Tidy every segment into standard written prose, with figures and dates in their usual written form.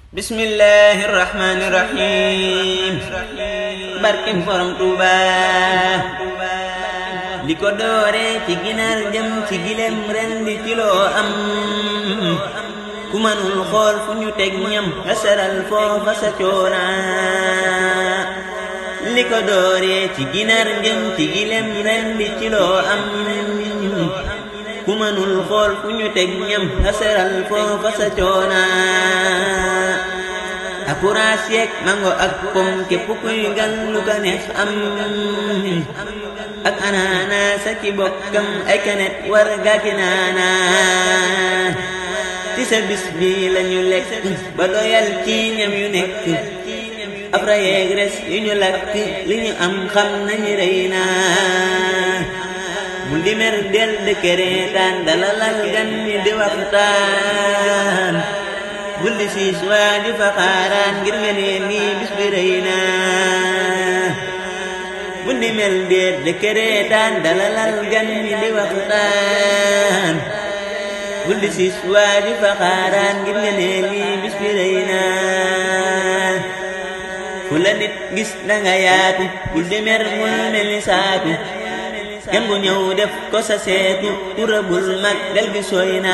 bismillahi rahmani rahim barkem borom Tuuba li ko doore ci ginaar jëm ci gilem ren di kilo am ku manul xool fu ñu teg ñam asaral foofa sa coona li ko doore ci ginaar jëm ci gilem ren di kilo am ku manul xool fu ñu teg ñam asaral foofa sa coona akuraas yeek mango ak pom képp kuy gan lu ko neex am ak anaanaas ak i bokkam ay kanet war gaaki naana ci sa bis bi lañu lekk ba doyal ci ñam yu nekk afra yeeg res yu ñu lakk li ñu am xam nañu rëy na mu di mer del dëkke reetaan dalalal gan ñi di waxtaan bul di siis waaju fa xaaraan ngir nga ne nii bis bi rëy na bul di mel déet dëkke reetaan dalalal gan ñi di waxtaan bul di siis waaju fa xaaraan ngir nga ne nii bis bi rëy na fu la nit gis danga yaatu bul di mer mul mel ni saatu gan gu ñëw def ko sa seetu tura bul màggal gi sooy na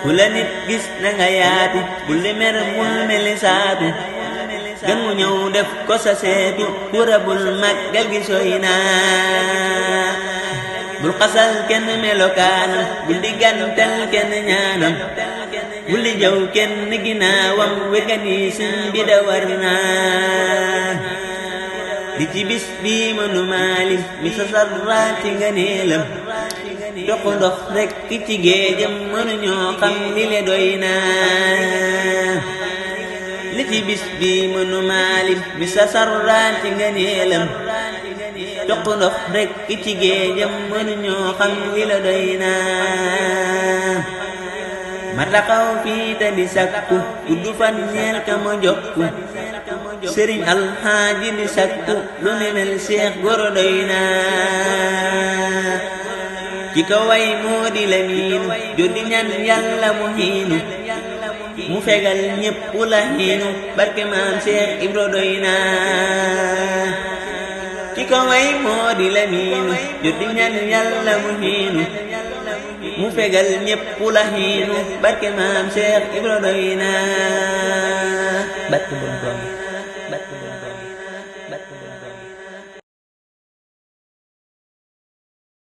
fu la nit gis na nga yaatu bul di mer mul mel ni saatu gan gu ñëw def ko sa seetu tura bul màggal gi sooy na bul xasal kenn melokaanam bul di gàntal kenn ñaanam bul di jaw kenn ginnaawam wekaniisin bi da war na di ci bis bi mënu maalim mi sa sarraati nga neelam toq ndox rekk ci géejam mënuñoo xam li le doy na li ci bis bi mënu maalim mi sa sarraati nga neelam toq ndox rekk ci géejam mënuñoo xam li le doy na ma taxaw fii te di sakku gudd fan ñeel ka ma jokku sëriñ alxaaji di sakku lu ne mel seex goro doy na ki ko way moo di Lamiinu joddi ñaan yàlla mu xiinu mu fegal ñépp la xiinu barke maam seex ibro doy na ki ko way moo di Lamiinu joddi ñaan yàlla mu xiinu mu fegal ñépp la xiinu barke maam seex ibro doy na barke bon